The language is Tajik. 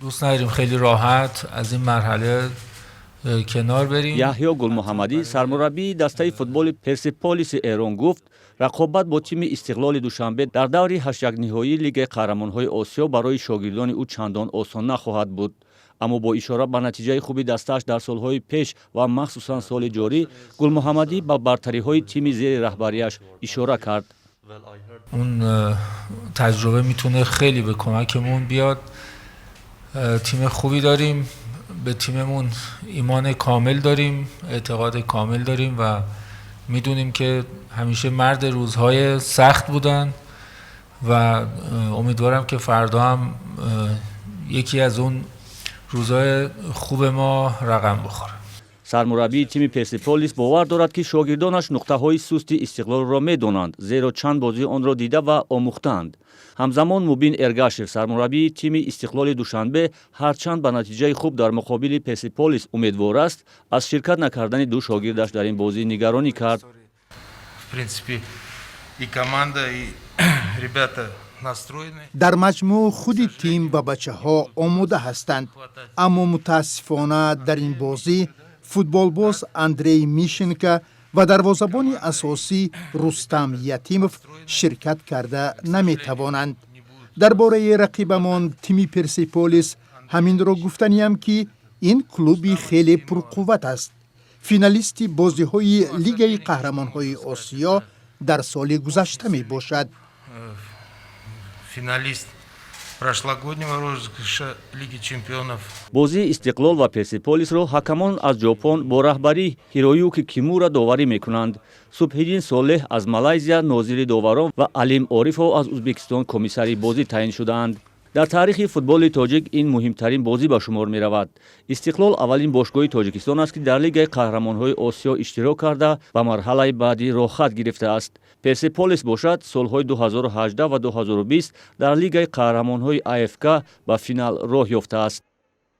Дӯст надорем хеле роҳат аз ин марҳала канор барем. Яҳё Гулмуҳаммадӣ, сармураббии дастаи футболи Персеполиси Эрон, гуфт, рақобат бо тими Истиқлоли Душанбе дар даври ҳаштякниҳоии Лигаи қаҳрамонҳои Осиё барои шогирдони ӯ чандон осон нахоҳад буд. Аммо бо ишора ба натиҷаи хуби дастааш дар солҳои пеш ва махсусан соли ҷорӣ, Гулмуҳаммадӣ ба бартариҳои тими зери раҳбарияш ишора кард. Он таҷруба метавонад хеле ба кӯмакамон биёд. Тими хубе дорем, ба тимамон имони комил дорем, эътиқоди комил дорем ва медонем, ки ҳамеша марди рӯзҳои сахт буданд ва умедворам, ки фардо ҳам яке аз он рӯзҳои хуби мо рақам бихӯрад. Сармураббии тими Персеполис бовар дорад, ки шогирдонаш нуқтаҳои сусти Истиқлолро медонанд, зеро чанд бозии онро дида ва омӯхтаанд. Ҳамзамон Мубин Эргашев, сармураббии тими Истиқлоли Душанбе, ҳарчанд ба натиҷаи хуб дар муқобили Персеполис умедвор аст, аз ширкат накардани ду шогирдаш дар ин бозӣ нигаронӣ кард. В принципе, и команда, и ребята настроены. Дар маҷмӯъ худи тим ва бачаҳо омода ҳастанд, аммо мутаассифона дар ин бозӣ футболбоз Андрей Мишенко ва дарвозабони асосӣ Рустам Ятимов ширкат карда наметавонанд. Дар бораи рақибамон, тими Персеполис, ҳаминро гуфтаниям, ки ин клуби хеле пурқувват аст, финалисти бозиҳои Лигаи қаҳрамонҳои Осиё дар соли гузашта мебошад. Финалист прошлогоднего розыгрыша Лиги чемпионов. Бозии Истиқлол ва Персеполисро ҳакамон аз Ҷопон бо раҳбарии Ҳироюки Кимура доварӣ мекунанд. Субҳиддин Солеҳ аз Малайзия нозири доварон ва Алим Орифов аз Ӯзбекистон комиссари бозӣ таъин шудаанд. Дар таърихи футболи тоҷик ин муҳимтарин бозӣ ба шумор меравад. Истиқлол аввалин бошгоҳи Тоҷикистон аст, ки дар Лигаи қаҳрамонҳои Осиё иштирок карда, ба марҳалаи баъдӣ роҳхат гирифтааст. Персеполис бошад, солҳои 2018 ва 2020 дар Лигаи қаҳрамонҳои АФК ба финал роҳ ёфтааст.